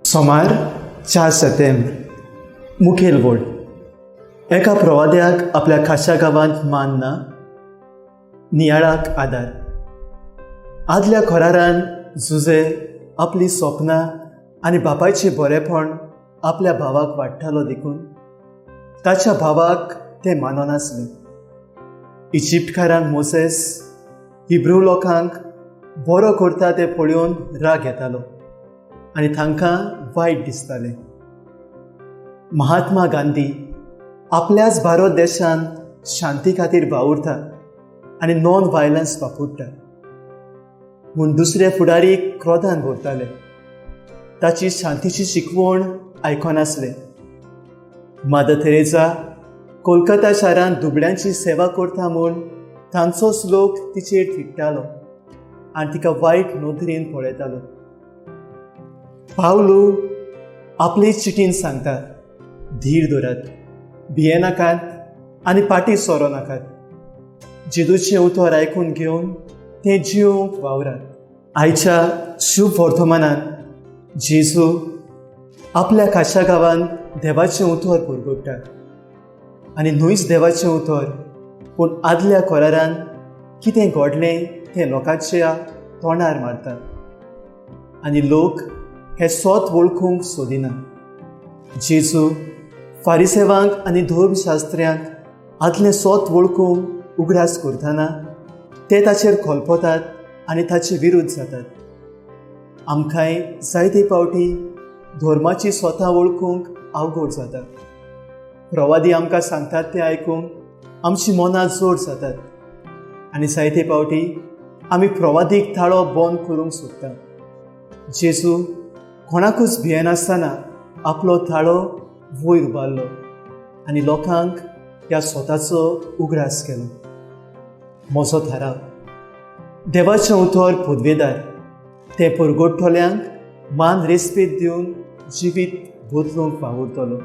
सोमार 4 सप्टेंबर. मुखेल वोड. एका प्रवाद्याक आपल्या खाशा गांवांत मान ना. नियाळाक आदार. आदल्या खोरारान जुजे आपली सपनां आनी बापायचें बरेपण आपल्या भावाक वाडटालो देखून ताच्या भावाक तें माननासलें. इजिप्तकारांक मोसेस हिब्रू लोकांक बरो करता तें पळोवन राग येतालो आनी तांकां वायट दिसतालें. महात्मा गांधी आपल्याच भारत देशांत शांती खातीर वावुरता आनी नॉन व्हायलन्स वापरता म्हूण दुसरे फुडारी क्रोधान भरताले. ताची शांतीची शिकवण आयकनासले. मादर तेरेजा कोलकाता शारांत दुबळ्यांची सेवा करता म्हूण तांचोच लोक तिचेर थिट्टालो आनी तिका वायट नदरेन पळयतालो. पावलू आपले चिटीन सांगता, धीर धरात, भियेनाकात आनी पाटी सोरो नाकात. जेजूचें उतर आयकून घेवन तें जिवंक वावरात. आयच्या शुभ वर्तमानान जेजू आपल्या खाशा गांवांत देवाचें उतर परगट्टा आनी न्हूयच देवाचें उतर पूण आदल्या कोरारान कितें घडलें तें लोकांच्या तोंडार मारता आनी लोक हें सोत वळखूंक सोदिना. जेजू फारिसेवांक आनी धर्मशास्त्र्यांक आदलें सोत वळखूंक उगडास करतना ते ताचेर खलपतात आनी ताचे विरुद्ध जातात. आमकांय जायते फावटी धर्माची स्वता वळखूंक अवघड जाता. प्रवादी आमकां सांगतात तें आयकूंक आमची मनां जोड जातात आनी जायते फावटी आमी प्रवादीक ताळो बंद करूंक सोदता. जेजू कोणाकूच भियेनासतना आपलो थाळो वयर उबारलो आनी लोकांक ह्या स्वताचो उगडास केलो. म्हजो थाराव. देवाचें उतर पदवेदार तें परगटतल्यांक मान रेस्पेद दिवन जिवीत बदलूंक वावुरतलो.